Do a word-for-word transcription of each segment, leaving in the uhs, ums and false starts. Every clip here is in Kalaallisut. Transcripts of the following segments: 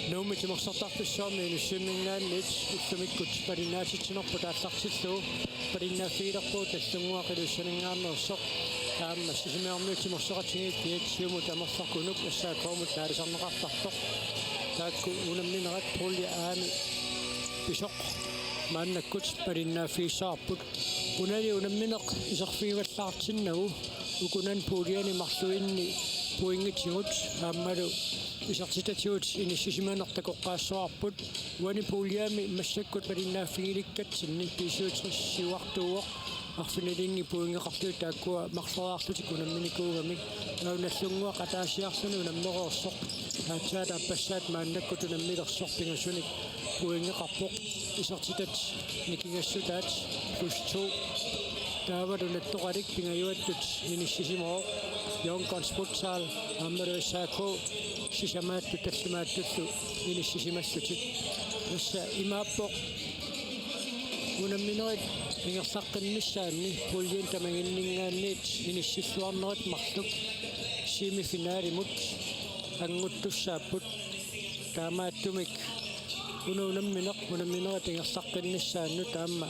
Nuummi timersortarfissuarmi Inussivimminngaanniit ullumikkut malinnaatitsinerput aallartillugu malinnaaffigilerpugut Nagdlunguaq Ilulissaninngaanneersoq. Aamma Sisimiormiut timersoqatigiit G S C-mut amerloq Kunuk S A K-mut naalisarneqartartoq. Taakku unamminerat pulje A-mi pisoq maannakkut malinnaaffigissavarput. Unali unammineq iserfigivallaartinnagu ukunani puljeni marluinni pointitsigut aammalu isertitatigut inissisimaneq takoqqaassavarput. Uani puljemi massakkut malinnaaffigilikkatsinni B syvogtres siuartuuvoq, arfinilinngi pointeqarlugit taakkua marloriarlutik unamminikuugamik. Nagdlunguaq ataasiarluni unammereersoq, aatsaat aappassaat maannakkut unammilersoq pingasunik pointeqarpoq. Isertitat nikingassutaat plus to. Taavalu nattoqalik pingajuattut inissisimavoq. Young Guns Futsal aammalu S A K sisamaattut tallimaattullu inissisimallutik. Tassa imaappoq unamminerit ingerlaqqinnissaanni puljeni tamanginninngaanniit inissilluarnerit marluk semifinalimut anguttussaapput. Taamaattumik una unammineq unamminerit ingerlaqqinnissaannut aamma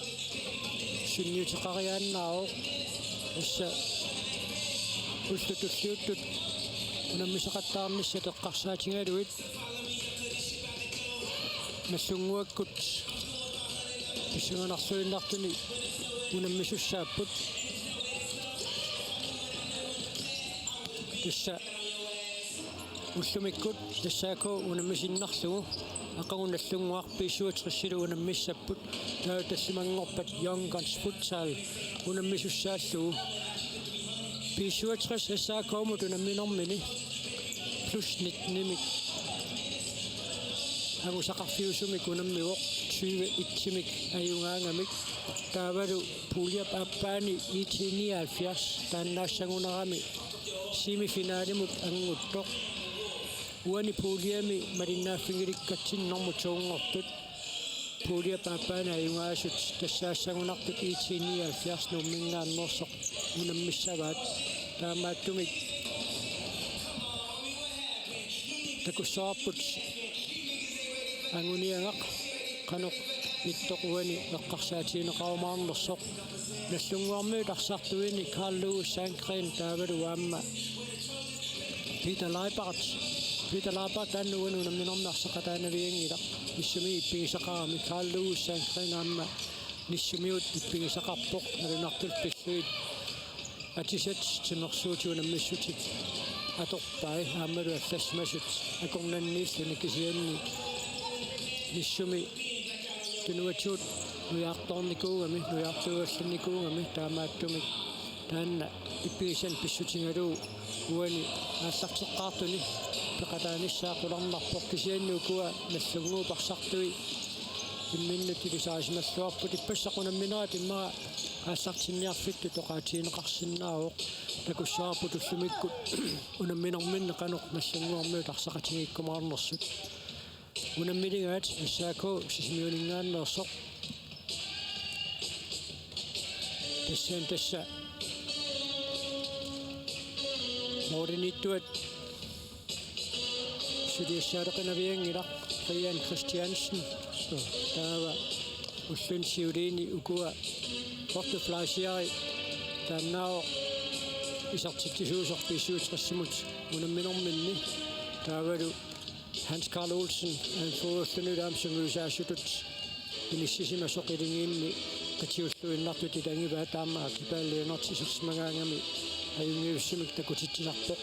sunniuteqariaannaavoq. Tassa ullut tulliuttut unammisaqattaarnissat eqqarsaatigalugit Nagdlunguakkut pissanganarluinnartuni unammisussaapput. Tassa ullumikkut S A K unammisinnarlugu aqagu Nagdlunguaq B syvogtresilu unammissapput. Taava tallimanngorpat Young Guns Futsal unammisussaallugu. B syvogtres S A K-mut unamminermini plus nittenimik angusaqarfiusumik unammivoq, tyve-etsimik ajugaangamik. Taavalu puljep aappaani I T nioghalvfjerds taannaassagunarami semifinalimut anguttoq. Uani puljemi malinnaaffigilikkatsinni nummer to-nngortut puljep aappaani ajugaasut tassaassagunartut I T nioghalvfjerds Nuumminngaanneersoq unammissavaat. Taamaattumik takussavarput anguniagaq qanoq ittoq uani eqqarsaatigineqarumaarnersoq. Nagdlunguarmiut arsartuini Carl Lewis Sandgreen taavalu aamma Peter Leibart. Peter Leibart taanna uani unamminermi arsaqataanavianngilaq. Nissumi ippigisaqarami, Carl Lewis Sandgreen aamma Nissumiut ippigisaqarpoq, nalunartut pillugit atisat timersuutit unammissutit atorpai aammalu allassimasut akornanniilluni, kisianni Nissumi tunuatigut nujaartoornikuugami, nujaartuugallannikuugami, taamaattumik taanna ippigisani pissutigalugu uani aallarteqqaartuni peqataanissaa qularnarpoq, kisianni ukua Nagdlunguup arsartui imminnut ilisarisimalluarput. Ippassaq unamminerat immaqa aallartinniarfittut oqaatigineqarsinnaavoq. Takussavarput ullumikkut unamminerminni qanoq Nagdlunguarmiut arsaqatigiikkumaarnersut. Unammiligaat S A K Sisimiuninngaanneersoq. Tassani tassa mooriniittuat suliassaaleqinavianngilaq, Brian Christiansen. Taava ulluni siuliini ukua Otto Fleischer taannaavoq isertitsisuusoq B syvogtres-imut unamminerminni. Taavalu Hans Karl Olsen, N F L-imi aamma sungiusaasutut inissisimasoq, iligiinni qitiulluinnartut ilagivaat, aamma Akipaat Lennert isersimagaangami ajunngivissumik takutitsisarpoq.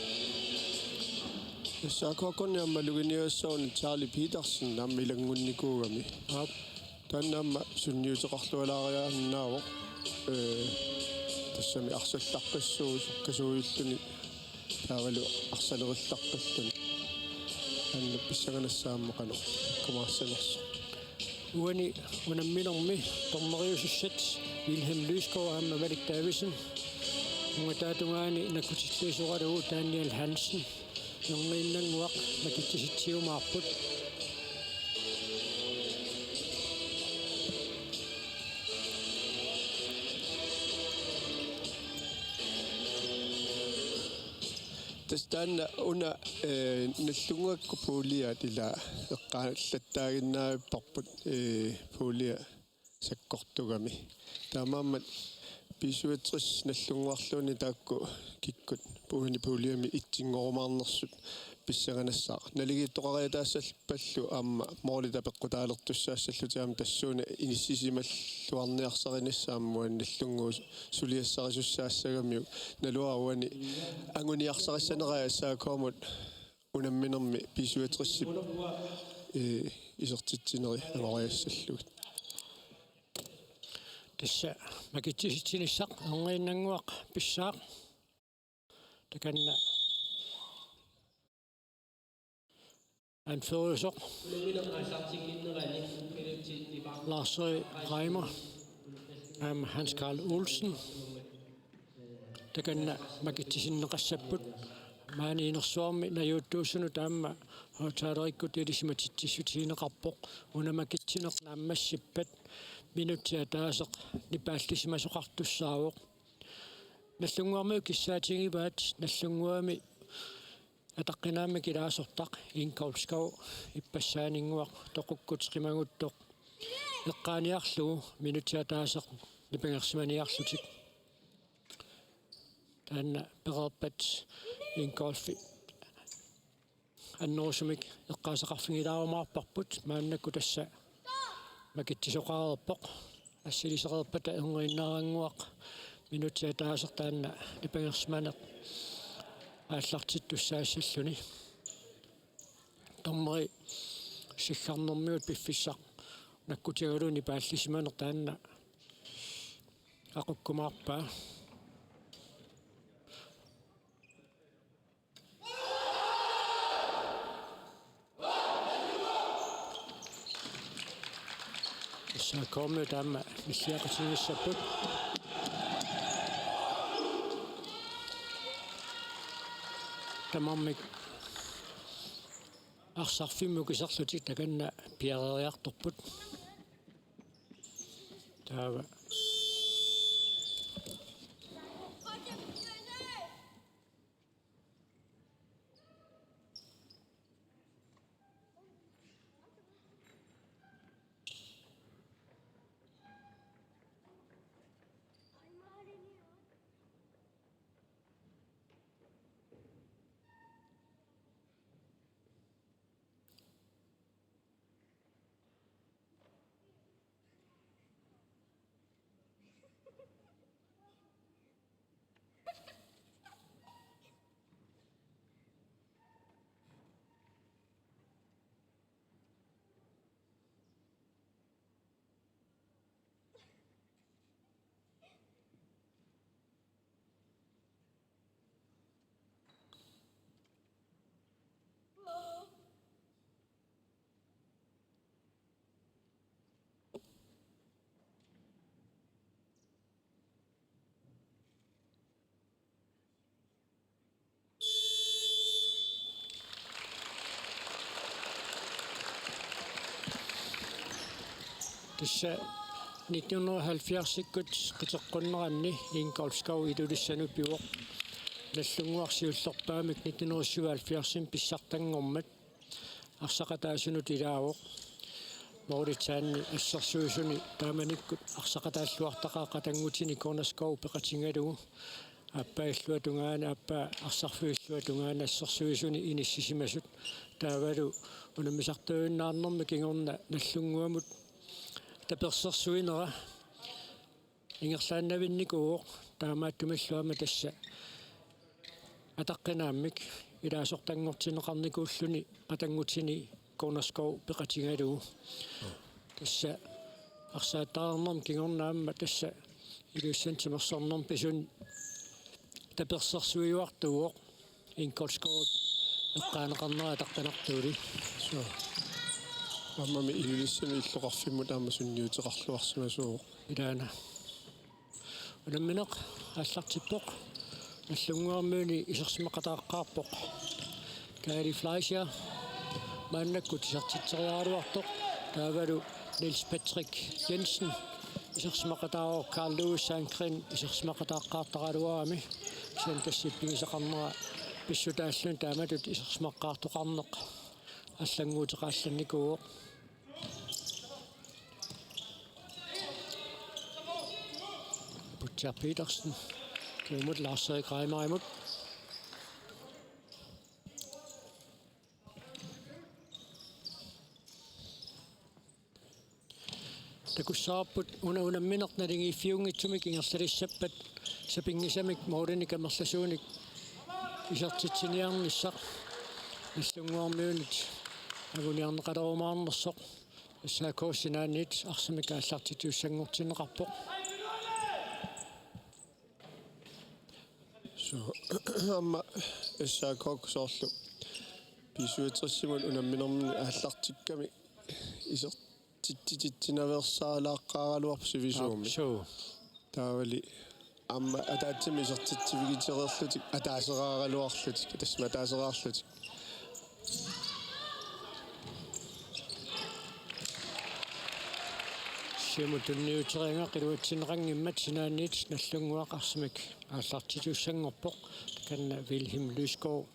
S A K-kkunni aamma maluginiagassavani Charlie Petersen aamma ilanngunnikuugami. Aap. Taanna aamma sunniuteqarlualaariaannaavoq. Ee, tassami arsallaqqissuusoq sukkasuujulluni taavalu arsalerillaqqilluni. Taanna pissanganassaaq aamma qanoq ikkumaarsimanersoq. Uani unamminermi dommeriusussat Wilhelm Lysgaard aamma Malik Davidsen. Ungataata tungaani nakkutilliisoralugu Daniel Hansen. Erniinnannguaq nakitsisitsiumaarput. Tassa taanna una, eh, Nagdlunguakkut puuliat ila eqqaallattaaginnarparput, eh, puulia sakkortugami. Taamaammat B syvogtres Nagdlunguarluunniit taakku kikkut puuani puuliami itsingoorumaarnersut pissanganassaaq. Naligiittoqariataassallu aamma moorlita peqqutaalertussaassallutik aamma tassuuna inissisimalluarniarsarinissaa aamma uani Nagdlunguup suliassarisussaassagamiuk naluara uani anguniarsarissanerai S A K-mut unamminermi B syvogtres, eh, isertitsineri angoriassallugit. Tassa makitsisitsinissaq erniinnannguaq pissaaq. Takanna anføreriusoq Lars Reimer aamma Hans Karl Olsen. Takanna makitsisinneqassapput. Maani inersuarmi najuuttuusunut aamma højttalerikkut ilisimatitsissutigineqarpoq. Una makitsineq naammassippat minutsit ataaseq nipaallisimasoqartussaavoq. Nagdlunguarmiut kissaatigivaat Nagdlunguami ataqqinaammik ilaasortaq Ingolf Skov ippassaaninnguaq toqukkut qimaguttoq eqqaaniarlugu minutsit ataaseq nipangersimaniarlutik. Taanna pereerpat Ingolfi annerusumik eqqaasaqarfigilaarumaarparput, maannakkut tassa makitsisoqareerpoq. Assilisereerpata erniinnarannguaq minutsit ataaseq taanna nipangersimaneq aallartittussaassalluni. Dommeri siggarnermigut piffissaq nakkutigalugu nipaallisimaneq taanna aqukkumaarpaa. S A K-miut aamma nilliaqatigiissapput. Tamarmik arsarfimmut ukiserlutik takanna piareeriartorput. Taava Tassa nitten hundrede og halvfjerdsikkut qiteqqunneranni Ingolf Skov Ilulissanut pivoq. Nagdlunguaq siullerpaamik nitten hundrede og syvoghalvfjerdsimi pissartanngormat arsaqataasunut ilaavoq. Moritsaanni assersuisuni taamanikkut arsaqataalluartaqaaq qatanngutini Gunnar Skov peqatigalugu. Aappaa illuatungaani, aappaa arsarfiup illuatungaani assersuisuni inissisimasut. Taavalu unammisartuinnarnermi kingorna Nagdlunguamut tapersersuinera ingerlaannavinnikuuvoq, taamaattumillu aamma tassa ataqqinaammik ilaasortanngortinneqarnikuulluni qatanngutini Gunnar Skov peqatigalugu. Tassa arsaattaareernermi kingorna aamma tassa Ilulissani timersornermi pisuni tapersersuiuartuuvoq. Ingolf Skovip eqqaaneqarnera ataqqinartuuli. Suu. Aammami Ilulissani illoqarfimmut aamma sunniuteqarluarsimasuuvoq. Ilaana. Unammineq aallartippoq. Nagdlunguarmiuni isersimaqataaqqaarpoq Kaali Fleischer. Maannakkut isertitseriaraluartoq. Taavalu Niels Patrick Jensen isersimaqataavoq, Carl Louis Sandgren isersimaqataaqqaartaraluarami. Kisianni tassa pigisaqarnera pissutaalluni taamatut isersimaqqaartoqarneq allannguuteqaallannikuuvoq. Aputsiaq Petersen. Kingumut Lars-Erik Reimerimut. Takussavarput una unammineq naligiiffiunngitsumik ingerlalissappat sapinngisamik målinik amerlasuunik isertitsiniarnissaq Nagdlunguarmiunit anguniarneqalerumaarnersoq. S A K sinaaniit arsamik aallartitiussanngortinneqarpoq. So, aamma S A K-kut soorlu B syvogtres-imut unamminermini aallartikkami isertitsitsinaveersaalaaqqaaraluarpoq sivisuumik. Aap, suu. Taavali aamma ataatsimik isertitsivigitereerlutik ataaseraaraluarlutik, tassa ataaseraarlutik. Siumut tunniuteriiga iluatsinneqanngimmat sinaaniit Nagdlunguaq arsamik aallartitiussanngorpoq. Takanna Wilhelm Lysgaard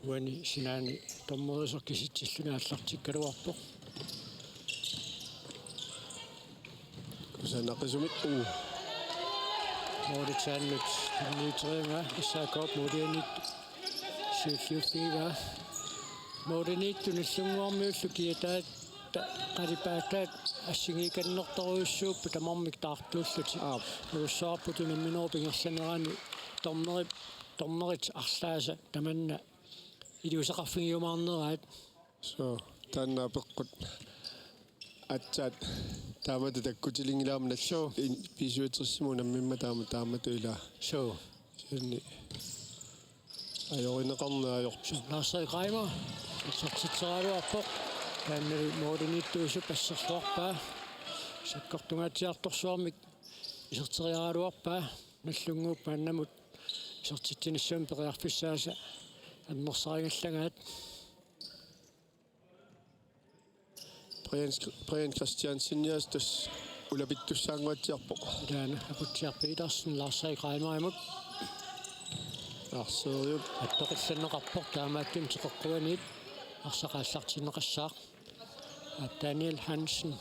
uani sinaani dommeriusoq kisitsilluni aallartikkaluarpoq. Kusanaqisumik uu. Målitsaannut tunniuteriiga S A K-p målianiittoq siulliuffigaa. Målimiittoq Nagdlunguarmiullu kiataat ta-, qalipaataat assigiikannertorujussuupput tamarmik taartuullutik. Aap. Takussavarput unamminerup ingerlanerani dommeri-, dommerit arlaasa tamanna iliuuseqarfigiumaarneraat. So, taanna apeqqut aatsaat taamatut takkutilinngilaq aamma nal-, so, in-, B syvogtres-imut unammimmat taama-, taamatut ilaa. So. Kisianni ajorineqarneq ajorpoq. Lars-Erik Reimer isertitseraluarpoq. Taannali målimiittuusup asserluarpaa. Sakkortungaatsiartorsuarmik iserteriaraluarpaa. Nagdlunguup maannamut isertitsinissamut periarfissaasa annersarigallagaat. Brian Sk-, Brian Christiansen, ja, tassa ulapittussaannguatsiarpoq. Ilaana Aputsiaq Petersen Lars-Erik Reimerimut. Lars-Erik. Attoqillanneqarpoq taamaattumik teqeqquaniit arsaq aallartinneqassaaq. Aap, Daniel Hansen.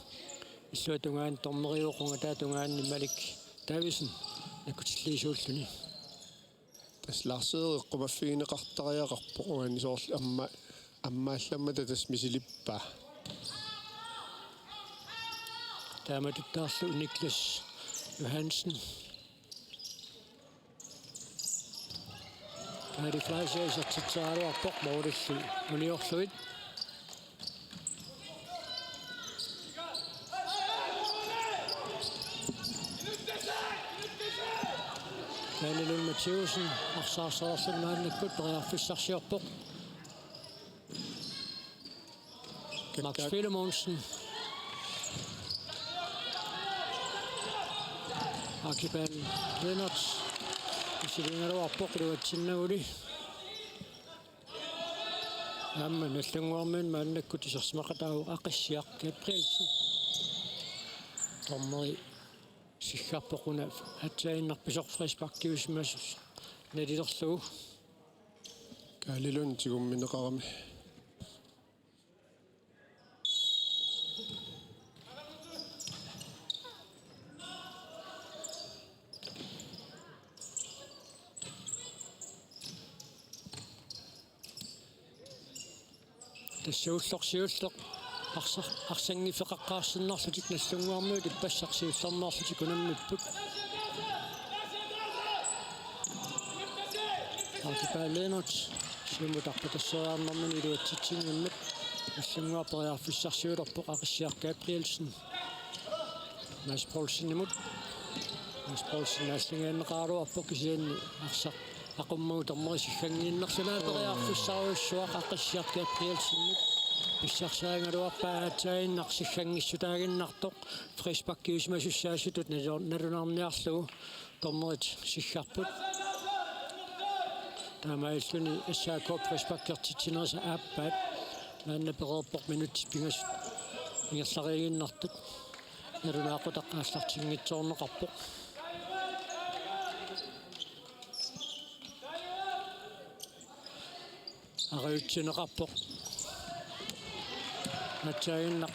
Illuatungaani dommeriuvoq, qungataata tungaani Malik Davidsen nakkutilliisuulluni. Tassa Lars-Erik qummaffigineqartariaqarpoq uani soorlu amma-, ammaallammata tassa misilippaa. Taamatuttaarlu Niklas Johansen. Kaali Fleischer isertitseraluarpoq målillu uniorlugit. Kaali Lund Mathiassen arsaarsaarluni maannakkut periarfissarsiorpoq. Max Filemonsen. Akipal Lennert. Isiligaluarpoq iluatsinnaguli. Aamma Nagdlunguarmiunit maannakkut isersimaqataavoq Aqissiaq Gabrielsen. Dommeri siggarpoq una aatsaaginnaq pisoq frisparkiusimasoq nalilerlugu. Kaali Lund tigummineqarami. Tassa ulloq siulleq arsa-, arsanngiffeqaqqaarsinnarlutik Nagdlunguarmiut ippassaq siullermeerlutik unammipput. Akipal Lennert siumut arpatasseriarnermini iluatsitsinngimmat Nagdlunguaq periarfissarsiulerpoq Aqissiaq Gabrielsen. Mads Poulsenimut. Mads Poulsen naalligineqaraluarpoq kisianni arsaq aqummagu dommeri sigganngiinnarlugu periarfissarujussuaq Aqissiaq Gabrielsenip. Pissarsiarigaluarpaa aatsaaginnaq sigganngissutaaginnartoq frisparkiusimasussaasutut nalu-, nalunarniarlugu dommerit siggarput. Taamaalilluni S A K frisparkertitsinerisa aappaat. Maanna pereerpoq minutsit pingasut ingerlariiginnartut. Nalunaaqutaq aallartinngitsoorneqarpoq. Ariutsineqarpoq. Natsaaginnaq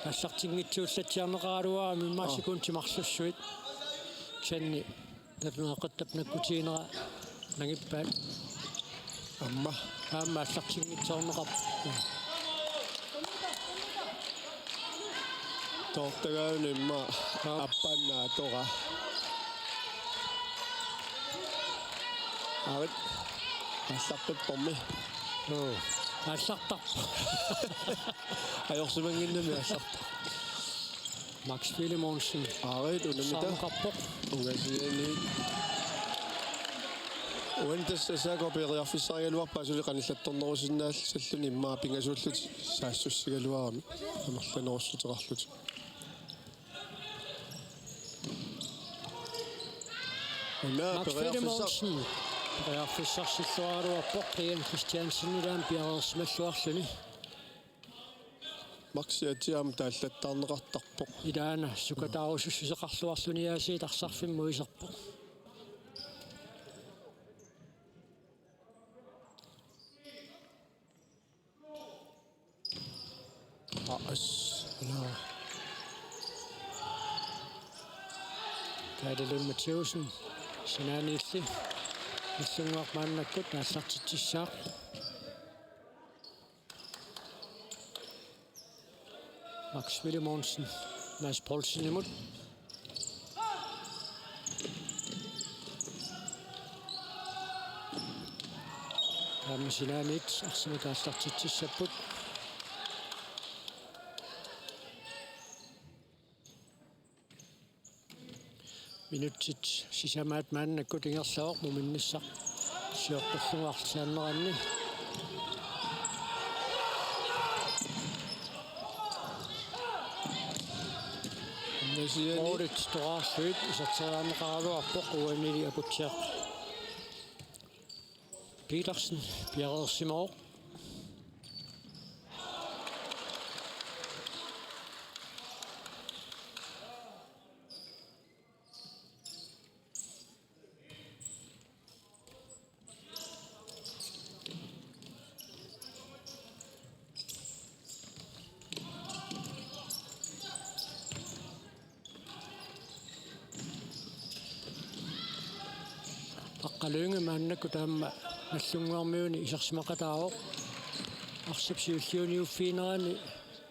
aallartinngitsuullatsiarneqaraluarami immaqa Aa. sekundit marlussuit. Kisianni nalunaaqutap nakkutiginera nangippaat. Aamma. Aamma aallartinngitsoorneqarpoq. Toortagaanimma Aa. appannaatoqa. Arit. Aallartippormi. Joo. Aallartarpoq. Ajorsimannginnami aallartarpoq. Max Filemonsen. Arit unammita. Saamaqarpoq. Ungasiani. Uani tassa S A K periarfissarigaluarpaa suli qanillattornerusinnaalluni immaqa pingasuullutik saassussigaluaramik amerlanerussuteqarlutik. Una Max periarfissar- Filemonsen. Periarfissarsilluaraluarpoq Brian Christiansen ilaanni piareersimalluarluni. Maxi atsiaam taallattaarneqartarpoq. Ilaana sukataarusussuseqarluarluni aasiit arsarfimmut iserpoq. Aas. Ana. Kaali Lund Mathæussen. Sinaaniilli. Nallunnguaq maannakkut aallartitsissaaq. Max Filemonsen. Mads Poulsenimut. Aamma sinaaniit arsamik aallartitsissapput. Minutsit sisamaat maannakkut ingerlavoq muminnissaq sioqqullugu arsaanneranni. Ungasiani. Målit toraarsuit iserteriarneqaraluarpoq uanili Aputsiaq Petersen piareersimavoq. Aqqaluingi maannakkut taama Nallunnguarmiuni isersimaqataavoq. Arsap siulliuniuffiginerani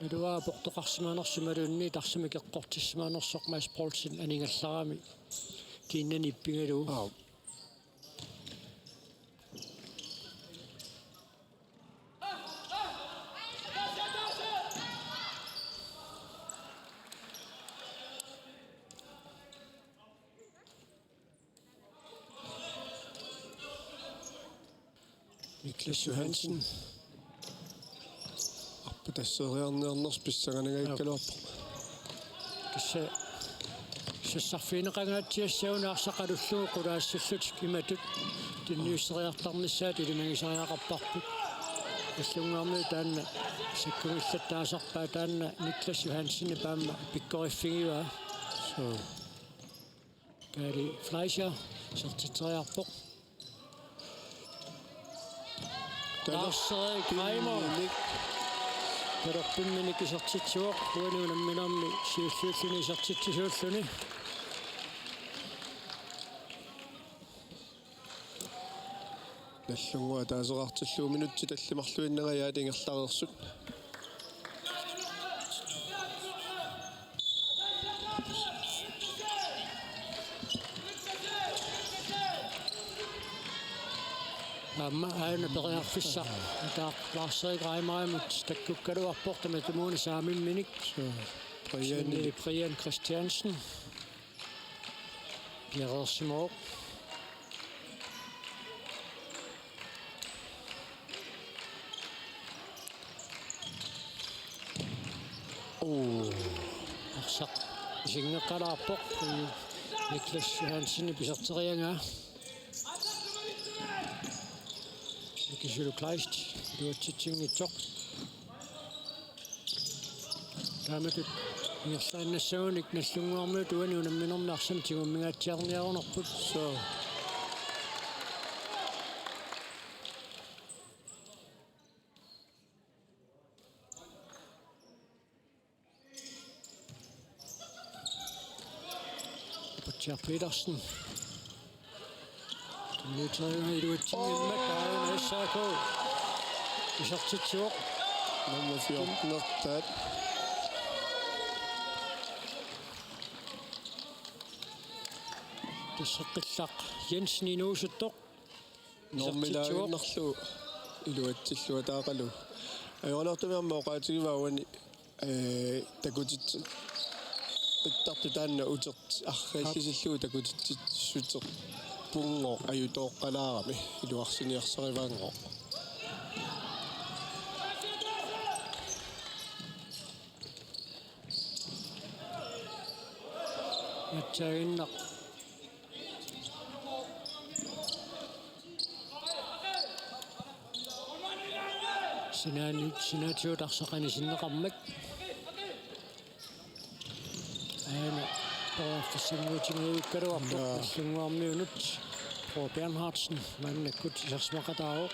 naluara portoqarsimanersoq imaluunniit arsamik eqqortissimanersoq Mads Poulsen anigallarami kiinnani ippigalugu. Aap. Niklas Johansen. Arpatasseriarniarnersoq pissanganagakkaluarpoq. Kissa-, sassarfigineqangaatsiassagunik arsaq alullugu qulaassallutik imatut tunniusseriartarnissaat ilimagisariaqarparput. Nallunnguarmiut taanna sakkumillattaasarpaat, taanna Niklas Johansenip aamma pikkoriffigivaa. Suu. Kaali Fleischer isertitseriarpoq. Taler-, Lars-Erik Reimer. Pimminik. Talerpimminik isertitsivoq, uani unamminermi siulliulluni isertitsisuulluni. Nallunnguaq ataaseqartillugu minutsit tallimarluinnagajaat ingerlareersut. Aamma aajuna periarfissaq. Taava Lars-Erik Reimerimut takkukkaluarpoq tamatumuuna saamimminik. Suu, Brian. Brian Christiansen. Piareersimavoq. Oo. Arsaq isinngeqqalaarpoq. Niklas Johansen piserteriagaa. Nikisulu Kleist iluatsitsinngitsoq. Taamatut ingerlaannassagunik Nallunnguarmiut uani unamminermi arsamik tigummingaatsiarniarunarput. Suu. Richard Petersen. Tunniuteriaraa iluatsinngimmat, aana S A K isertitsivoq. Nummer fjortenertaat. Tassa Qillaq Jensen inuusuttoq. Normilaaginnarlugu iluatsilluataaqalu. Ajoraluartumik aamma oqaatigivaa uani, ee, takutitseqqittartoq taanna utertitaq arriillisillugu takutitsissuteqpunngooq ajutooqqalaarami iluarsiniarsarivaanngooq. Atsaaginnaq. Sinaani-, sinaatigut arsaq anisinneqarmat. Aana periarfissanngortinngikkaluarpoq. Naa. Nallunnguarmiunut Bror Bernhardsen maannakkut isersimaqataavoq.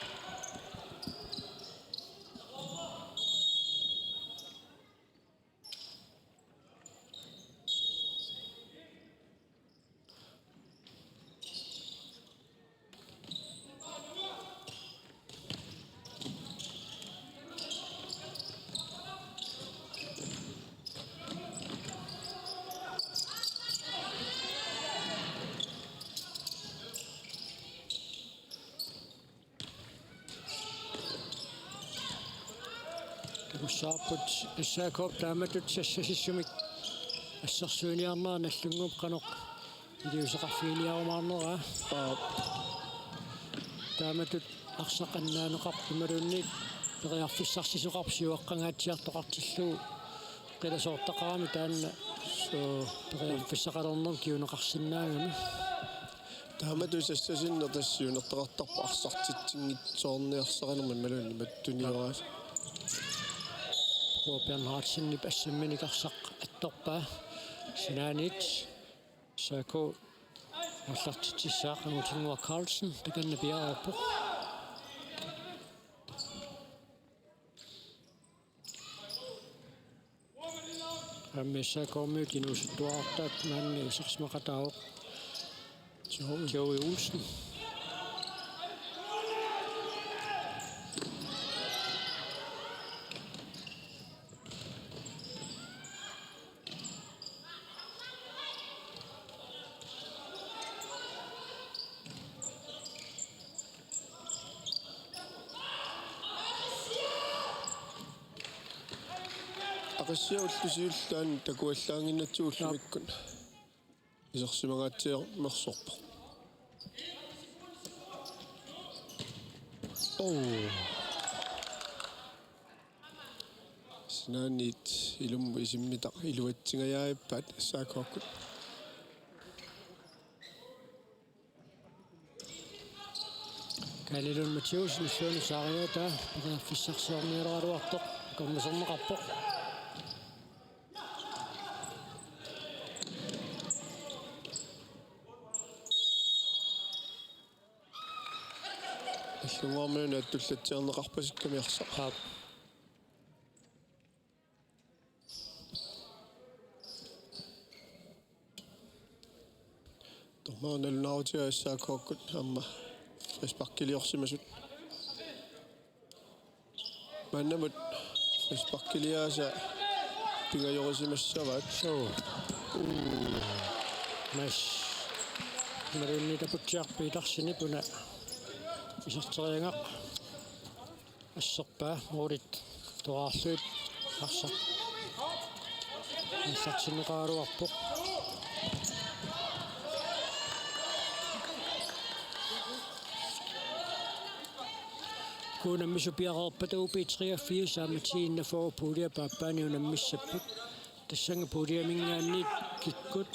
Takussavarput S A K-p taamatut sassasissumik assersuiniarnera nallunnguup qanoq iliuuseqarfiginiarumaarneraa. Aap. Taamatut arsaq annaaneqarpoq imaluunniit periarfissarsisoqarpoq siuaqqangaatsiartoqartillugu qilasoortaqarami taanna. Suu. Periarfissaqalernermik kinguneqarsinnaagami. Taamatut sassasinneq tassa siunertaqartarpoq arsartitsinngitsoorniarsarinermik imaluunniit mattunioraasa. Bror Bernhardsenip assamminik arsaq attorpaa. Sinaaniit S A K aallartitsissaaq. Angutinnguaq Carlsen takanna piareerpoq. Aamma S A K-miut inuusuttuartaat maanna isersimaqataavoq. Joey. Joey Olsen. Aqissiaq ulloq siulleq taanna takuallaannginnatsigu ullumikkut. Isersimangaatsiarnersorpoq. Oo. Sinaaniit ilummut isimmitaq iluatsingajaappaat S A K-kkut. Kaali Lund Mathæussen illuanut saariaataa periarfissarsiorniaraluartoq akornuserneqarpoq. Nallunnguarmiunut attullatsiarneqarpasikkami arsaq. Aap. Dommerit nalunaarutigaat S A K-kkut aamma frisparkiliorsimasut. Maannamut frisparkiliaasa pingajorisimassavaat. Suu. Uu. Mads. Imaluunniit Taputsiaq Petersenip una iserteriagaq asserpaa, målit toraarlugit arsaq aallartinneqaraluarpoq. Uku unammisut piareerpata U B treogfirs aamma T enogfyrre puljip aappaani unammissapput. Tassannga puljiminngaanniit kikkut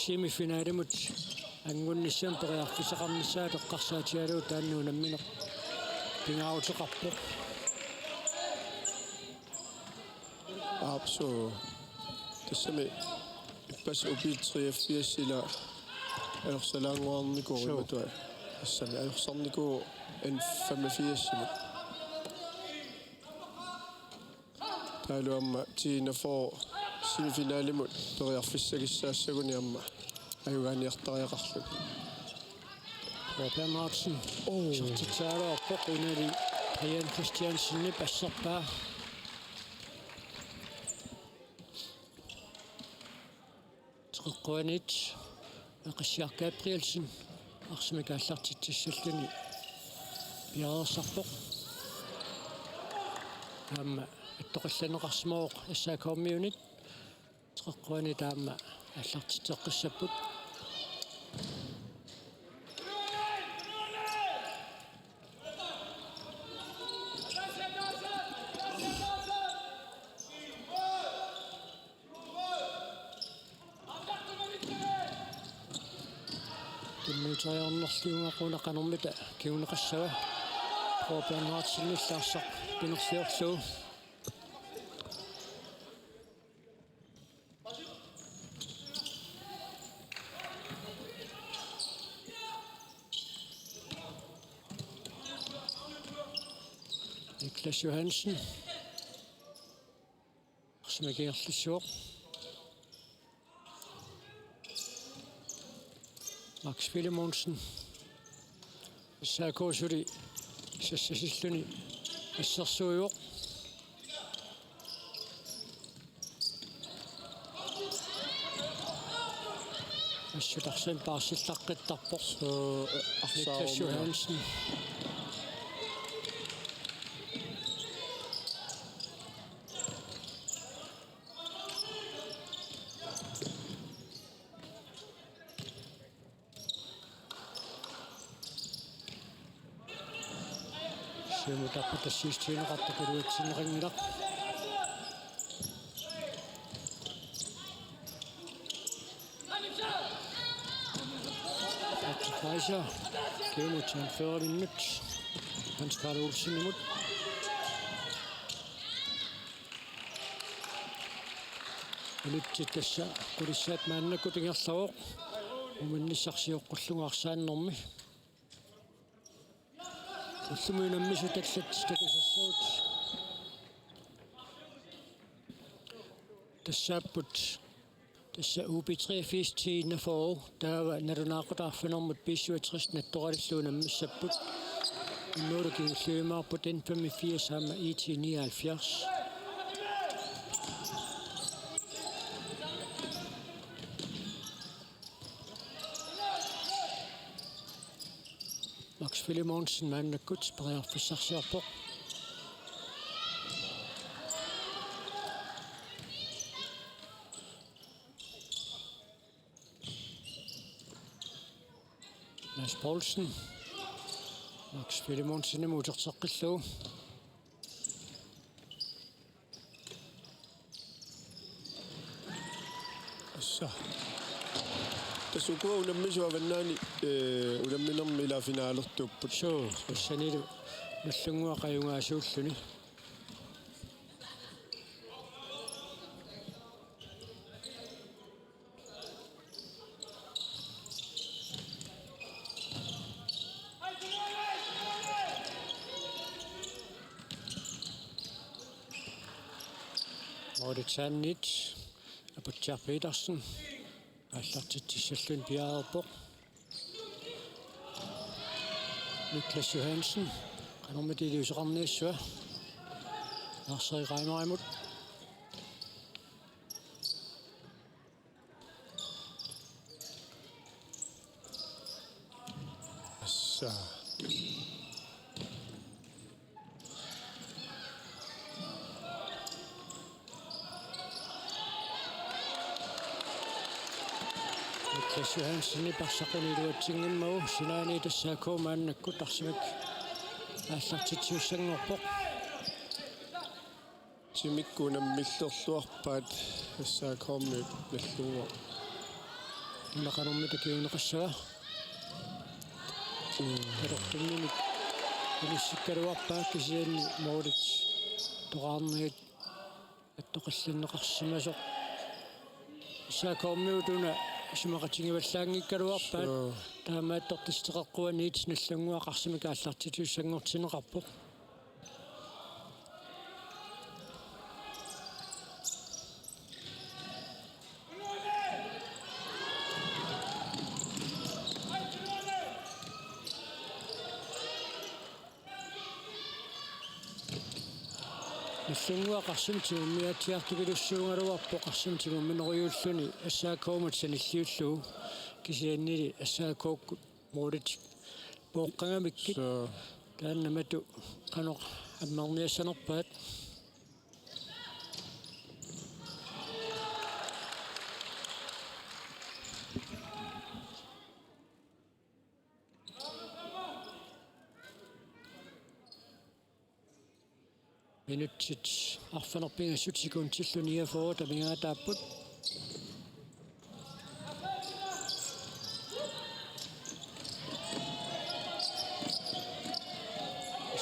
semifinalimut angunnissamut periarfissaqarnissaat eqqarsaatigalugu taanna unammineq pingaaruteqarpoq. Aap, suu. Tassami ippassaq U B treogfirs ila ajorsalaannguarnikuuvoq. Suu. Imatut. Tassami ajorsarnikuuvoq N femogfirs-imut. Taavalu aamma T enogfyrre semifinalimut periarfissagissaassaguni aamma Ajugaaniartariaqarluni. Robert Martin. Oh. Isertitsaaruarpoq unali Brian Christiansenip asserpaa. Teqeqquaniit Eqissiaq Gabrielsen arsamik aallartitsissalluni piareersarpoq. Aamma attoqqillanneqarsimavoq S A K-miunit. Teqeqquaniit aamma aallartitseqqissapput. Tunniuteriarnerlugu una qanormita kinguneqassava. Robert Martinip arsaq pinerliorlugu. Niklas Johansen. Arsamik ingerlassaaq. Max Filemonsen. S A K suli sassasilluni assersuivoq. Assut arsamik paarsillaqqittarpoq. Suu, Niklas arsaaruminnga. Johansen. Siumut aputtassiissutigineqartoq iluatsinneqanngilaq. Patrick Fleischer, kiumut fyrre minut. Hans Karl Olsenimut. Minutsit tassa qulissaat maannakkut ingerlavoq. Uminnissaq sioqqullugu arsaannermi. Ullumi unammisut allat takusassavut. Tassaapput. Tassa U B treogfirs ti enogfyrre, taava nalunaaqutaq arfinermut B syvogtres Nattoralillu unammissapput. Unnuulu kingulliujumaarput N femogfirs aamma I T nioghalvfjerds. Max Filemonsen maannakkut periarfissarsiorpoq. Mads Poulsen. Max Filemonsenimut uterteqqillugu. Assa. Tassa ukua unammisut avannaani, eh, unamminermi ilaa finalertuupput. Suu, tassanilu Nagdlunguaq ajugaasuulluni. Moritz Sandit, Aputsiaq Petersen, aallartitsissalluni piareerpoq. Niklas Johansen, qanormita iliuuseqarniassava. Lars Erik Reimerimut. Assa. Niklas Johansenip arsaq una iluatsinngimmagu, sinaani tassa S A K maannakkut arsamik aallartitsisussanngorpoq. Timikkut unammillerluarpaat S A K-mi Nagdlunguaq. Una qanormita kinguneqassava. Mm. Talertunnini inissikkaluarpaa kisianni Moritz toqaarnagit attoqqillanneqarsimasoq. S A K-miut una isumaqatigivallaanngikkaluarpaat. Suu. Taamaattorli Teqeqquaniit Nagdlunguaq arsamik aallartitsisussanngortinneqarpoq. Nagdlunguaq arsamik tigummiaatsiartupilussuugaluarpoq, arsamik tigumminerujuulluni S A K-mut sanilliullugu, kisiannili S A K-kkut målitik pooqqagamikkit. Suu. Taanna matu qanoq ammarniassanerpaat. Minutsit arfineq-pingasut sekundillu niogfyrre amigaataapput.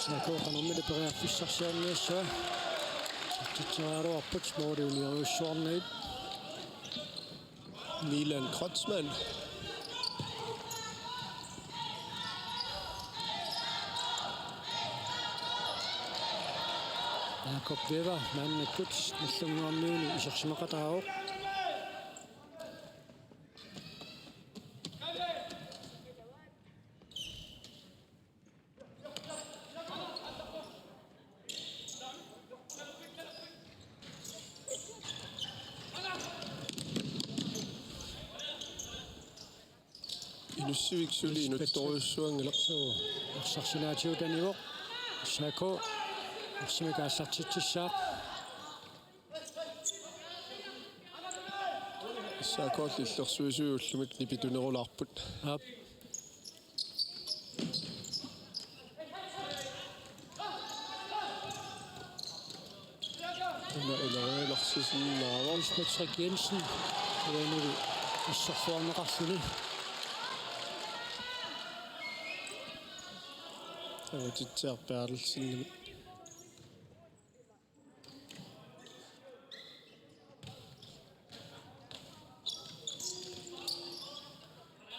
S A K qanormita periarfissarsiorniassavat. Isertitseriaraluarput måli uniorujussuarnagit. Milan Kreutzmann. Jakob Weber maannakkut Nagdlunguarmiuni isersimaqataavoq. Inussivik suli inuttorujussuanngilaq. Suu, arsaq sinaatigut anivoq. S A K arsamik aallartitsissaaq. S A K-llu illersuisui ullumikkut nipitunerulaarput. Aap. Una ilerialarsisinnaavoq. Niels Patrick Jensen uanili assorluarneqarluni. Taava Titsiaq Berthelsenimit.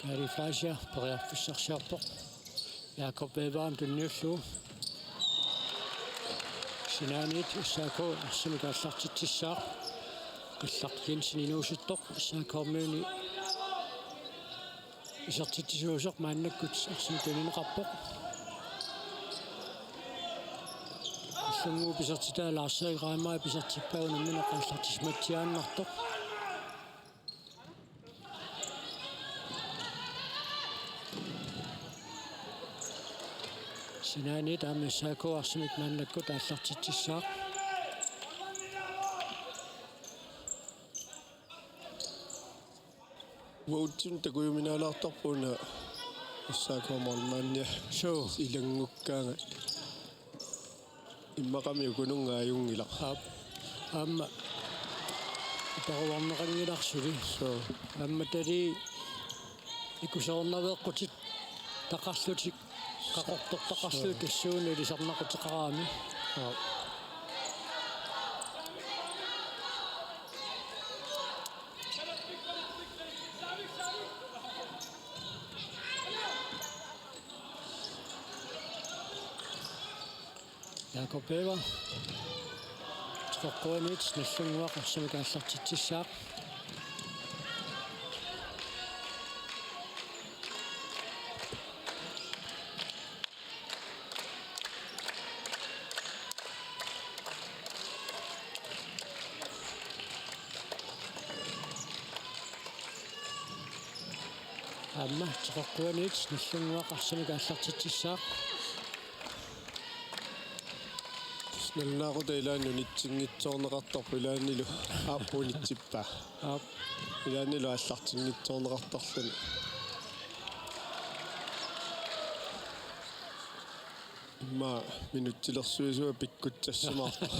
Kari Fleischer periarfissarsiorpoq. Jakob Weberimut tunniullugu. Sinaaniit S A K arsamik aallartitsissaaq. Qillaq Jensen inuusuttoq S A K-miuni isertitsisuusoq maannakkut arsamik tunineqarpoq. Nagdlunguup isertitaa Lars Erik Reimer isertippaa unammineq aallartissimatsiaannartoq. Sinaaniit aamma S A K arsamik maannakkut aallartitsissaaq. Uatsinnut takujuminaalaartarput una S A K-p målmandia. Suu. Ilanngukkaangat. Immaqami ukununnga ajunngilaq. Aap. Aamma iparuarneqanngilarsi. Suu. Aamma tali ikusoornaveeqqutit taqarlutik qaqortortaqarlugit. Suu. Tassuuna ilisarnaquteqaraanni. Aap. Jakob Weber. Teqeqquaniit Nagdlunguaq arsamik aallartitsissaaq. Aamma Teqeqquaniit Nagdlunguaq arsamik aallartitsissaaq. Nalunaaquttap ilaanni unitsinngitsoorneqartarpoq, ilaannilu aappaa unitsippaa. Aap. Ilaannilu aallartinngitsoorneqartarluni. Immaqa minutsilersuisua pikkutsassimaartoq.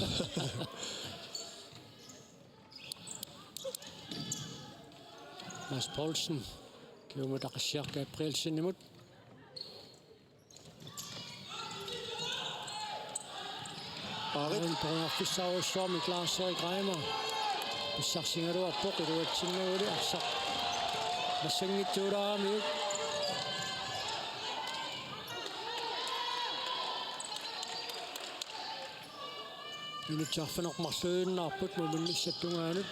Mads Poulsen. Kingumut Aqissiaq Gabrielsenimut. Aarit. Aamma periarfissarujussuarmik Lars Erik Reimer. Pissarsigaluarpoq iluatsinnaguli arsaq massanngitsuulaaramiuk. Minutsit arfineq-marluinnarput muminnissap tungaanut.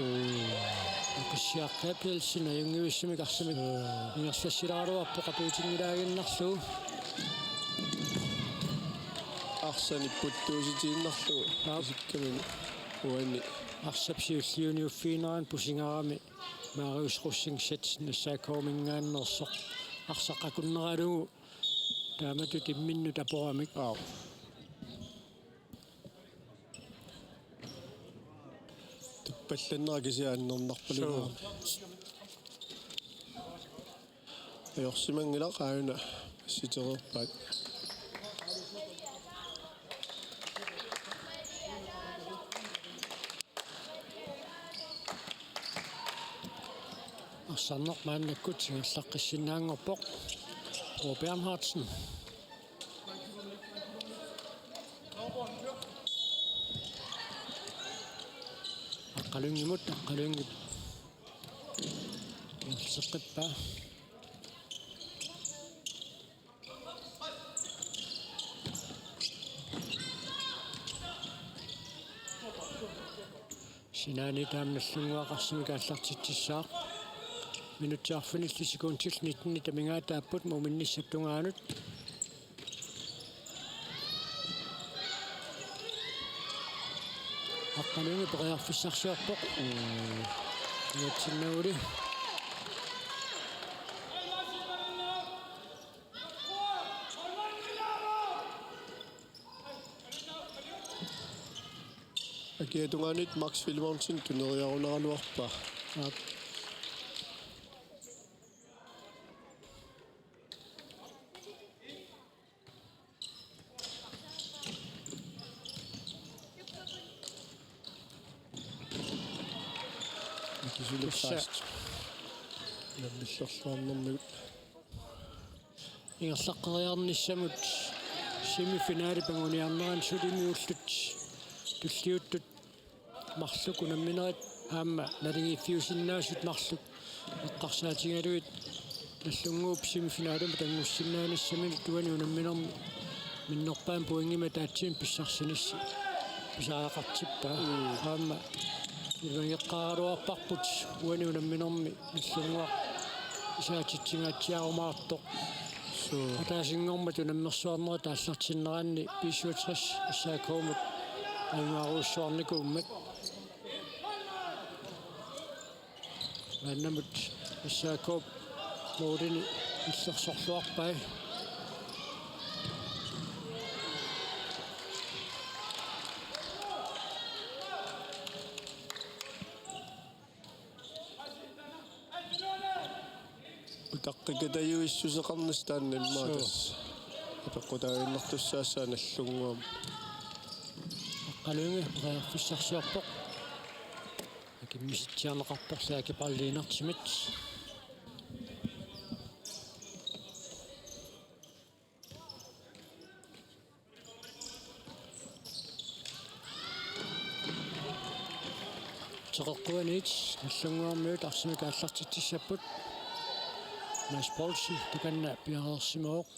Oo. Aqissiaq Gabrielsen ajunngivissumik arsamik. Suu. Ingerlassilaaraluarpoq atuutinngilaannginnarlugu. Arsaq nipputtuusitiinnarlugu. Aap. Isikkamini uani. Arsap siulliuniuffiginerani pusingarami Marius Rosingset S A K-minngaanneersoq arsaq akunneralugu taamatut imminnut aporamik. Aap. Tuppallannera kisianni annernarpalugu. Suu. Ajorsimanngilaq, aajuna assitereerpaat. Arsarneq maannakkut ingerlaqqissinnaanngorpoq. Bo Bernhardsen. Aqqalunngimmut, Aqqalunngi. Seqqippaa. Sinaani taama Nagdlunguaq arsamik aallartitsissaaq. Minutsit arfinillit sekundit nitten amigaataapput muminnissap tungaanut. Aqqalunngi periarfissarsiorpoq. Mm. Iluatsinnaguli. Akia tungaanut Max Filemonsen tuneriarunaraluarpaa. Aap. Mikisulu Tassa. Fast. Nammillerluarnermigut. Ingerlaqqeriarnissamut semifinalip anguniarnerani sulimi ullut tulliuttut marluk unamminerit aamma naligiiffiusinnaasut marluk eqqarsaatigalugit Nagdlunguup semifinalimut angussinnaanissaminut uani unamminermi minnerpaamik pointimik ataatsimik pissarsinissaa pisariaqartippaa. Mm. Aamma iluageqqaaraluarparput uani unamminermi Nagdlunguaq isaatitsingaatsiarumaartoq. Suu. Ataasinngormat unammersuarnerit aallartinneranni B syvogtres S A K-mut ajugaarujussuarnikuummat. Maannamut S A K-p målini illersorluarpai. Utaqqikatajuissuseqarnissaq taanna immaqa. Suu. Tassa apeqqutaaginnartussaassaaq Nagdlunguup. Aqqalunngi periarfissarsiorpoq. Akimmisitsiarneqarporli akipalliinertimit. Teqeqquaniit Nagdlunguarmiut arsamik aallartitsissapput. Mads Poulsen takanna piareersimavoq.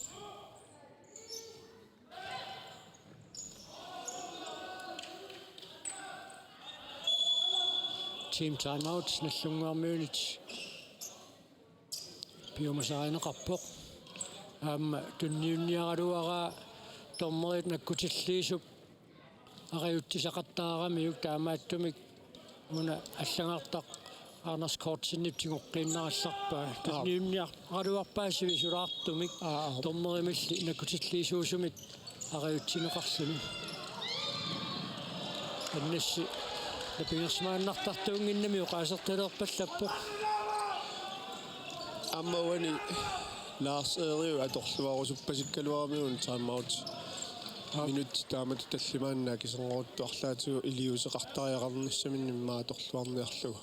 Team timeout Nagdlunguarmiunit. Piumasarineqarpoq. Aamma tunniunniaraluaraa dommerit nakkutilliisup ariutsisaqattaaramiuk, taamaattumik una allagartaq Anders Kortsenip tigoqqiinnarallarpaa. Aap. Tunniunniaraluarpaa sivisulaartumik. Aap. Dommerimilli nakkutilliisuusumik ariutsineqarluni. Annassi napigersimaannartartuunnginnami oqaasertaleerpallappoq. Aamma uani Lars Eriu atorluarusuppasikkaluarami una timeout. Aap. Minutsit taamatut tallimaannaat kiserngoruttuarlaatigut iliuuseqartariaqarnissaminnik immaqa atorluarniarlugu.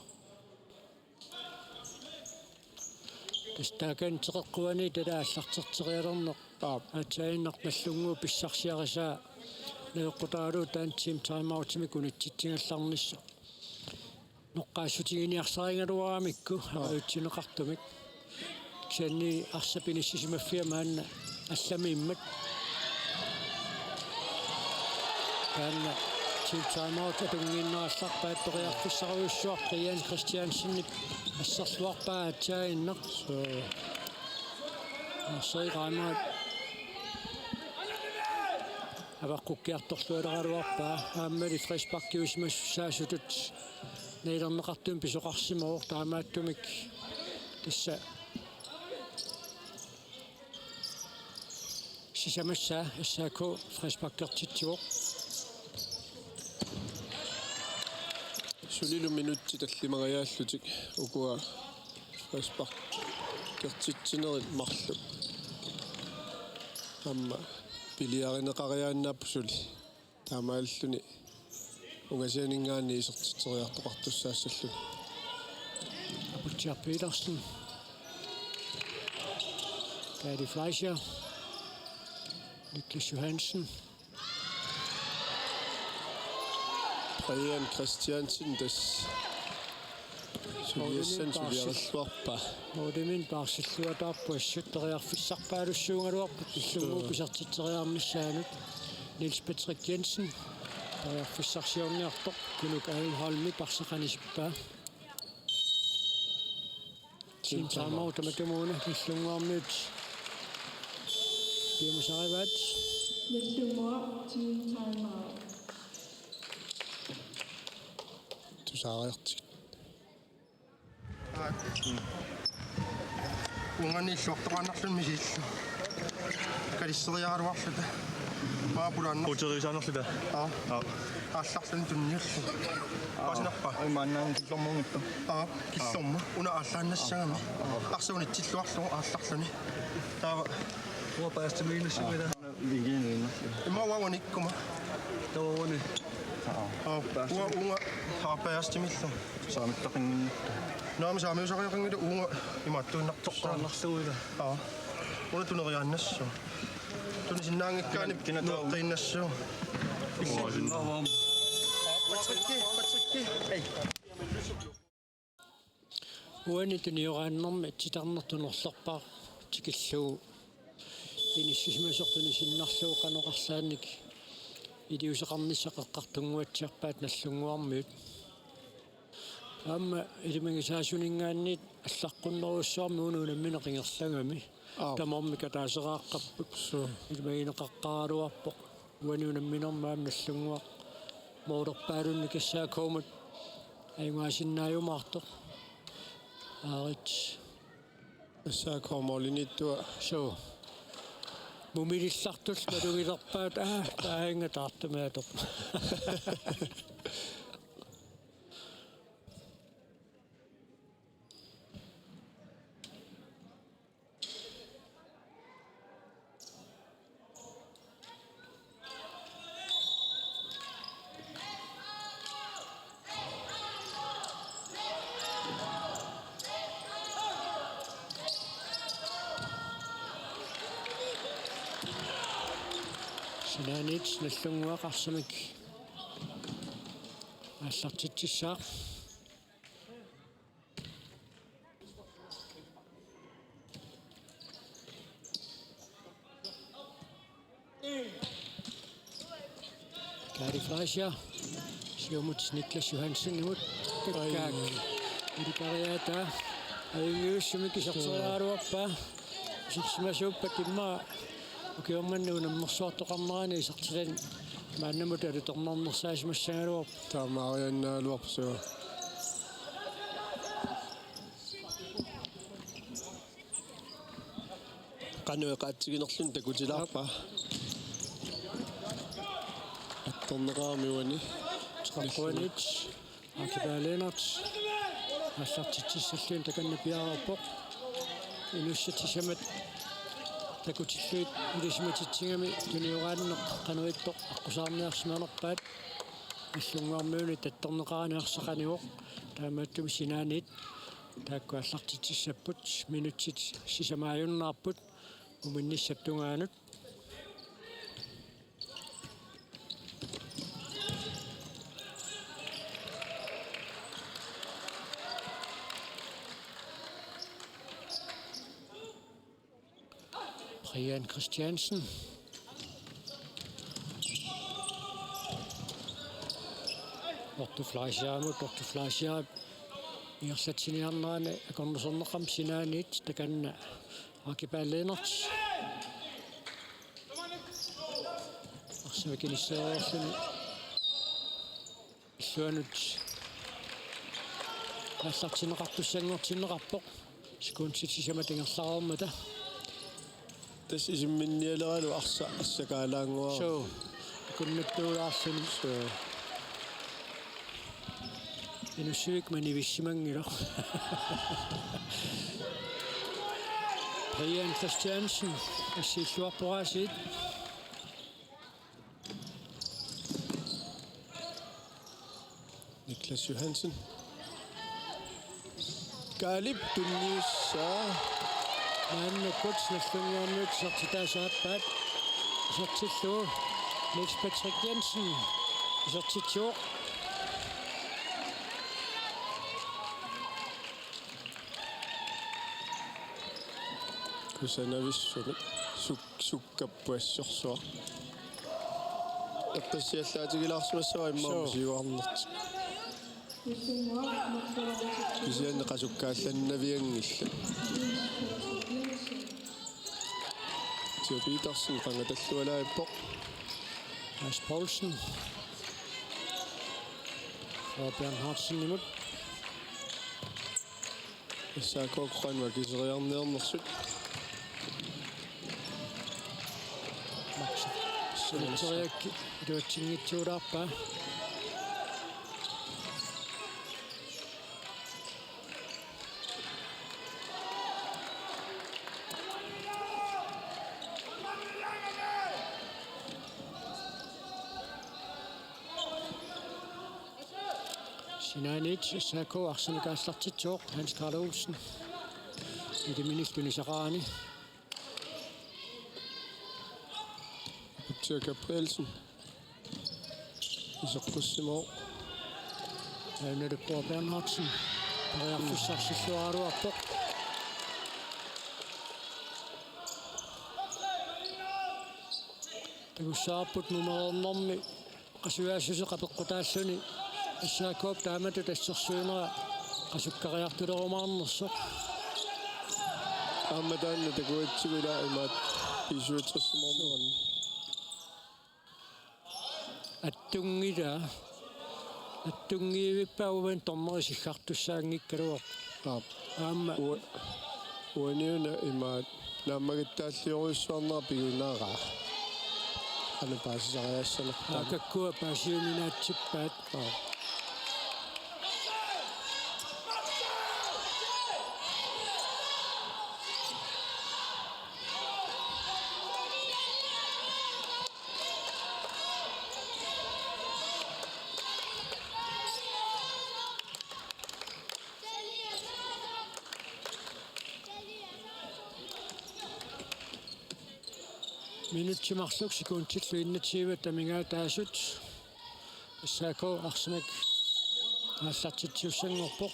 Tassa taakani Teqeqquaniit tassa aallarterterialerneq. Aap. Aatsaaginnaq Nagdlunguup pissarsiarisaa najoqqutaralugu taanna team timeoutimik unitsitsigallarnissaq. Noqqaassutiginiarsarigaluaramikku. Aap. Ariutsineqartumik. Kisianni arsap inissisimaffia maanna allamiimmat. Taanna team timeout atunngiinnarallarpaat, periarfissarujussuaq Brian Christiansenip asserluarpaa aatsaaginnaq. Suu. Arsaq qaamaat. avaqqukkiartorlualeraluarpaa, aammali frisparkiusimasussaasutut nalilerneqartumik pisoqarsimavoq, taamaattumik tassa sisamassaa S A K frisparkertitsivoq. Sunilu minutsit tallimangajaallutik ukua frisparkertitsinerit marluk aamma piliarineqariaannaapput suli. Taamaalilluni ungasianinngaanniit isertitseriartoqartussaassalluni. Aputsiaq Petersen. Kaali Fleischer. Niklas Johansen. Brian Christiansen tassa. Suliassan suliarilluarpaa. Moodimik paarsilluataarpoq, assut periarfissarpaalussuugaluarpoq, illungu pisartitseriarnissaanut. Niels Patrick Jensen periarfissarsiorniartoq, Kunuk Agenholmi parsaq anisippaa. Team timeout tamatumuuna, Nagdlunguarmiut piumasarivaat. Nagdlunguaq, team timeout. Tusaariartigu. Uunga illuartoqaannarluni misillu. Kalisseriaraluarluta. Maapulaanna. Kuteriusaannarluta. Aa. Aa. Aallarluni tunniullu. Aa. Paasinerpa? Imaannaanngilluarmut. Aa, killormut. Una aallaannassagami. Arsuunit tilluarlugu aallarluni. Taava. Uanga paastimiinnassumiila. Vigiinniinnarlu. Immaqa uanga unikkuma. Taava uani. Aa. Aa, uanga, uanga paastimillu. Saamittaqanngilaq. Naamik saamiusariaqanngilaq uunga imaattuinnartorsuaq. Toqqaannarlugu ila. Aa. Una tuneriaannassooq. Tunisinnaanngikkaanni kina, kina taava? Nuertiinnassuuq. Illit. Patrikki, Patrikki. Ei. Uani tunioraannermi titarneq tunorlerpaaq tikillugu inissisimasoq tunisinnarlugu qanoq arlaannik iliuuseqarnissaq eqqartunnguatsiarpaat Nagdlunguarmiut. Aamma ilimagisaasuninngaanniit allaqqunnerujussuarmik una unammineq ingerlagami. Aap. Tamarmik ataaseraaqqapput. Suu. Ilimagineqaqqaaraluarpoq. Uani unamminermi aamma Nagdlunguaq moolerpaalunnik S A K-mut ajugaasinnaajumaartoq. Aarit. S A K mooliniittua. Suu. Mumilillartullu malugilerpaat, aa, taanna taartumiittoq. Sinaaniit Nagdlunguaq arsamik aallartitsissaaq. Kaali Fleischer. Siumut Niklas Johansenimut. Takkaak. Ai. Ilikariaataa. Ajunngivissumik iserteriaraluarpaa. Isersimasuuppat immaqa ukioq manna unammersuartoqarnerani isertitani maannamut alutornarnersaasimassagaluarpoq. Taamaariannaagaluarpoq suu. Qanoq eqaatsiginerluni takutilaarpaa. Attorneqarami uani. Treogtyve-nit. Akipaat Lennert. Aallartitsissalluni takanna piareerpoq. Inuussutissat takutillugit ilisimatitsigami tunioraanneq qanoq ittoq aqqusaarniarsimanerpaat. Nagdlunguarmiunit attorneqarani arsaq qanivoq. Taamaattumik sinaaniit taakku aallartitsissapput, minutsit sisamaajunnaarput uminnissap tungaanut. Brian Christiansen. Otto Fleischer, Otto Fleischer. Ingerlatsiniarnerani akornuserneqarmat sinaaniit takanna Akipaat Lennert. Arsamik inissereerluni illuanut aallartinneqartussanngortinneqarpoq. Sekundit sisamat ingerlareermata. Tassa isimminnialeralu arsaq assakaalaannguara. Suu. Akunnattuulaarluni. Suu. Inussivik manivissimanngilaq. Brian Christiansen, assiilluarpoq aasiit. Niklas Johansen. Kaalip tunniussaa. Maannakkut Nagdlunguarmiut isertitaasa aappaat. Isertillugu Niels Patrick Jensen. Isertitsivoq. Kusanavissumik suk-, sukkapput assorsuaq. Eqqissiallaatigilaarsimassavaa immaqa. Suu. Siuarnertik. Kisianni qasukkaallannavianngillat. Tia Petersen qangatallualaarpoq. Mads Poulsen. Og Bernhardsenimut. S A K-kut qanoq akiseriarniarnersut. Max. Suliteriak iluatsinngitsuulaarpaa. Sinaaniit S A K arsamik aallartitsivoq, Hans Karl Olsen. Iliminillu nisaqarani. Aputsiaq Gabrielsen. Iseqqussimavoq. Aana Luppoq Bernhardsen. Periarfissarsilluaraluarpoq. Takussavarput mumereernermi qasujaassuseq apeqqutaalluni S A K-p taamatut assersuinera qasukkariartulerumaarnersoq. Aamma taanna takugatsigu ila imaat B syvogtres-imoornerani. Attunngilaq. Attunngivippaa uani dommeri siggartussaanngikkaluarpoq. Aap. Aamma. Ua-, uaniuna imaat naammagittaalliorujussuarnera pigunaraa. Qanoq paasisariassanerpaa. Aakakkua paasiuminaatsippaat. Aap. Minutsit marluk sekuntillu enogtyve amigaataasut. S A K arsamik aallartitsisussanngorpoq.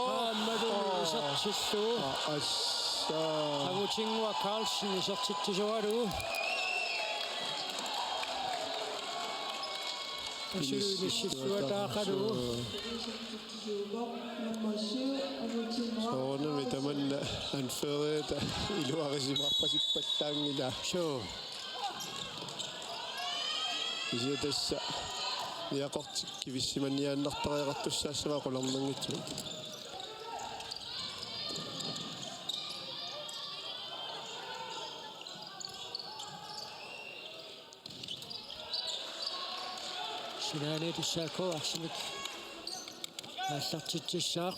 Aammalu isertillugu. Assa. Angutinnguaq Carlsen isertitsisoralugu. Asuli inissilluataaqalugu. Soorunami tamanna anføreriata iluarisimaarpasippallaanngilaa. Suu. Kisianni tassa niaqortik kivissimanniaannartariaqartussaassavaat qularnanngitsumik. Sinaaniit S A K arsamik aallartitsissaaq.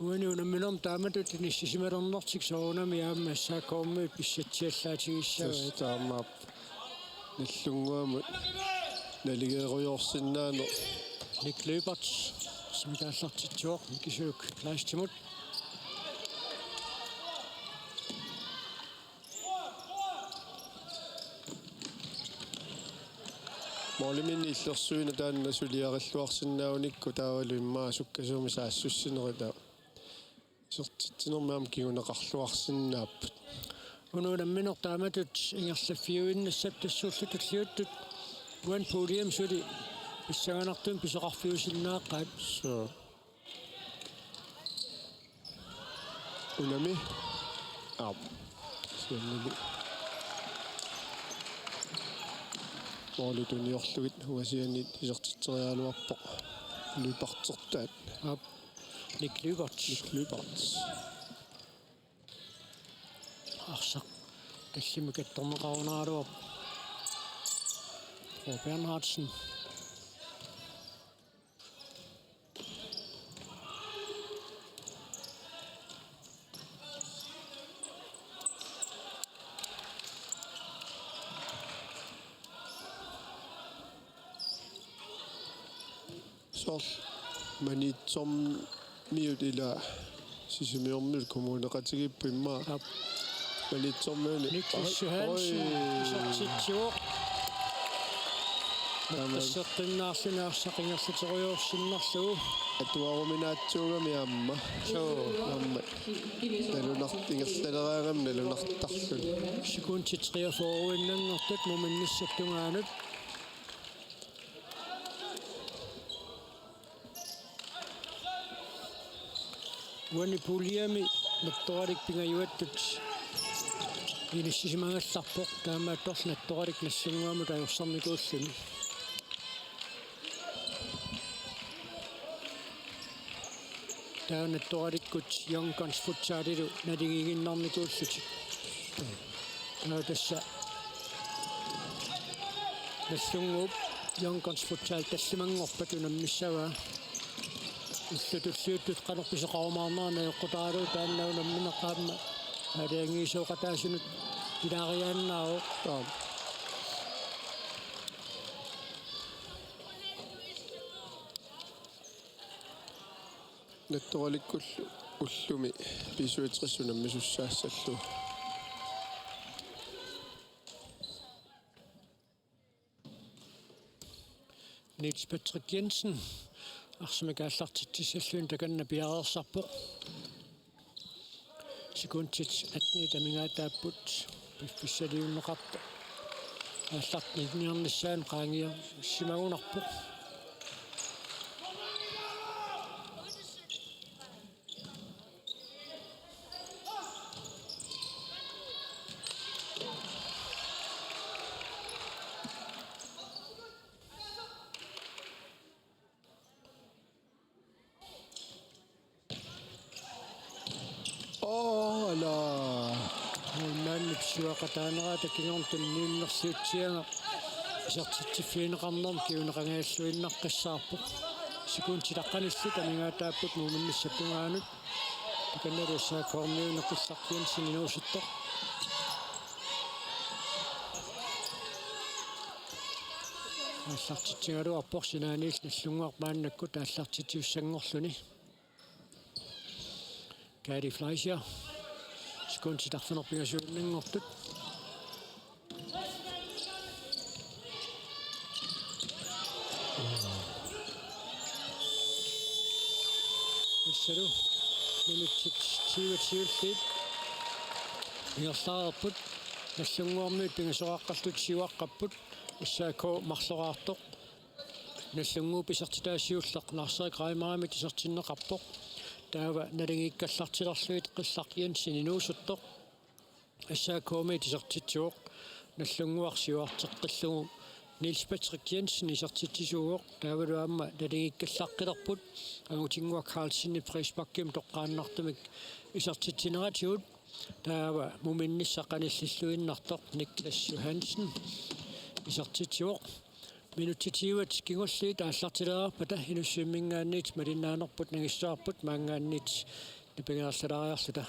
Uani unamminermi taamatut inissisimalernertik soorunami aamma S A K-miut pissatsiallaatigissavat. Tassa taamaappoq. Nagdlunguamut naligeerujoorsinnaaneq. Nick Lyberth, arsamik aallartitsivoq, Mikisuluk Kleistimut. Måliminnit illersuineq taanna suliarilluarsinnaavunikku taavalu immaqa sukkasuumik saassussinerit taava isertitsinermi aamma kinguneqarluarsinnaapput. Unammineq taamatut ingerlaffiuinnassap tassuullu tulliuttut uani puljemi suli pissanganartumik pisoqarfiusinnaaqaat. Suu. Unami. Aap. Siannili. Måli tuniorlugit ungasianiit isertitseriaraluarpoq. Lybertertaat. Aap. Nick Lyberth. Nick Lyberth. Arsaq tallimik attorneqarunaraluarpoq. Bo Bernhardsen. Soorlu Maniitsormiut ila Sisimiormiut kommuneqatigiipput immaqa. Aap. Maniitsormiuni. Niklas Johansen, oi, isertitsivoq. Taamaal. Asseqqinnaarluni arsaq ingerlaterujoorsinnarlugu. Atuaruminaatsuugami aamma. Suu. Aamma. Nalunart-, ingerlaleraangami nalunartarluni. Sekundit treogfyrre-innanngortut muminnissap tungaanut. Uani puljemi Nattoralik pingajuattut inissisimagallarpoq, taamaattorli Nattoralik Nagdlunguamut ajorsarnikuulluni. Taava Nattoralikkut Young Guns Futsalilu naligiiginnarnikuullutik. Taava tassa Nagdlunguup Young Guns Futsal tallimanngorpat unammissavaa. Ullut tulliuttut qanoq pisoqarumaarnera najoqqutaralugu taanna unammineq aamma aalajangiisooqataasunut ilaariaannaavoq. Aap. Nattoralikkullu ullumi B syvogtres unammisussaassallugu. Niels Patrick Jensen arsamik aallartitsissallugu takanna piareersarpoq. Sekundit attenit amigaataapput piffissaliunneqartoq aallartinniarnissaanut qaangiussimagunarpoq. Aa, ala. Målmandip siuaqataanerata kingorna tunniunnerliutsiaga isertitsiffigineqarnermut kinguneqangajalluinnaqqissaarpoq. Sekundit aqqanillit amigaataapput muminnissap tungaanut. Takanna S A K-miunut Qillaq Jensen inuusuttoq. Aallartitsigaluarpoq sinaaniilli Nagdlunguaq maannakkut aallartitsisussanngorluni. Kaali Fleischer. Sekundit arfineq-pingasuinnanngortut. Tassalu minutsit tyve tyve-lliit ingerlareerput. Nagdlunguarmiut pingasoqaqqallutik siuaqqapput. S A K marloraartoq. Nagdlunguup isertitaa siulleq Lars-Erik Reimerimit isertinneqarpoq. Taava naligiikkallartilerlugit Qillaq Jensen inuusuttoq. S A K-miit isertitsivoq. Nagdlunguaq siuarteqqillugu Niels Patrick Jensen isertitsisuuvoq. Taavalu aamma naligiikkallaqqillerput Angutinnguaq Carlsenip frisparkimik toqqaannartumik isertitsineratigut. Taava muminnissaq qanillilluinnartoq Niklas Johansen isertitsivoq. Minutsit tyvet kingulliit aallartilaarpata Inussivimminngaanniit malinnaanerput nangissavarput maanngaanniit nipangerlalaariarluta.